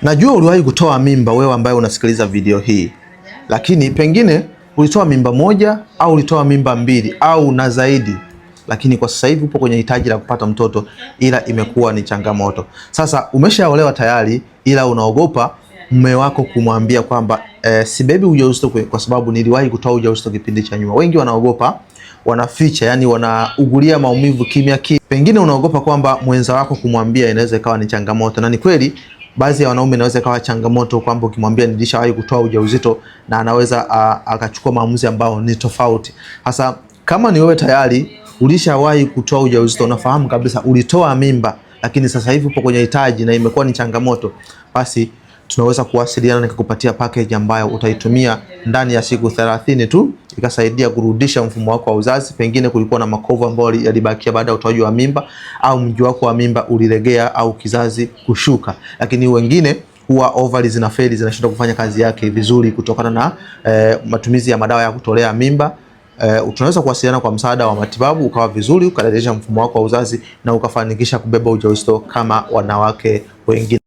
Najua uliwahi kutoa mimba wewe ambaye unasikiliza video hii, lakini pengine ulitoa mimba moja au ulitoa mimba mbili au na zaidi, lakini kwa sasa hivi upo kwenye hitaji la kupata mtoto, ila imekuwa ni changamoto. Sasa umeshaolewa tayari, ila unaogopa mume wako kumwambia kwamba sibebi ujauzito kwa sababu niliwahi kutoa ujauzito kipindi cha nyuma. Wengi wanaogopa, wanaficha, yani wanaugulia maumivu kimya kimya. Pengine unaogopa kwamba mwenza wako kumwambia inaweza ikawa ni changamoto, na ni kweli baadhi ya wanaume inaweza ikawa changamoto kwamba ukimwambia nilishawahi kutoa ujauzito na anaweza akachukua maamuzi ambayo ni tofauti. Sasa kama ni wewe tayari ulishawahi kutoa ujauzito, unafahamu kabisa ulitoa mimba, lakini sasa hivi upo kwenye hitaji na imekuwa ni changamoto, basi tunaweza kuwasiliana nikakupatia package ambayo utaitumia ndani ya siku 30 tu ikasaidia kurudisha mfumo wako wa uzazi. Pengine kulikuwa na makovu ambayo yalibakia baada ya utoaji wa mimba, au mji wako wa mimba ulilegea au kizazi kushuka. Lakini wengine huwa ovari zinafeli, zinashindwa kufanya kazi yake vizuri kutokana na matumizi ya madawa ya kutolea mimba. Tunaweza kuwasiliana kwa msaada wa matibabu ukawa vizuri, ukarejesha mfumo wako wa uzazi na ukafanikisha kubeba ujauzito kama wanawake wengine.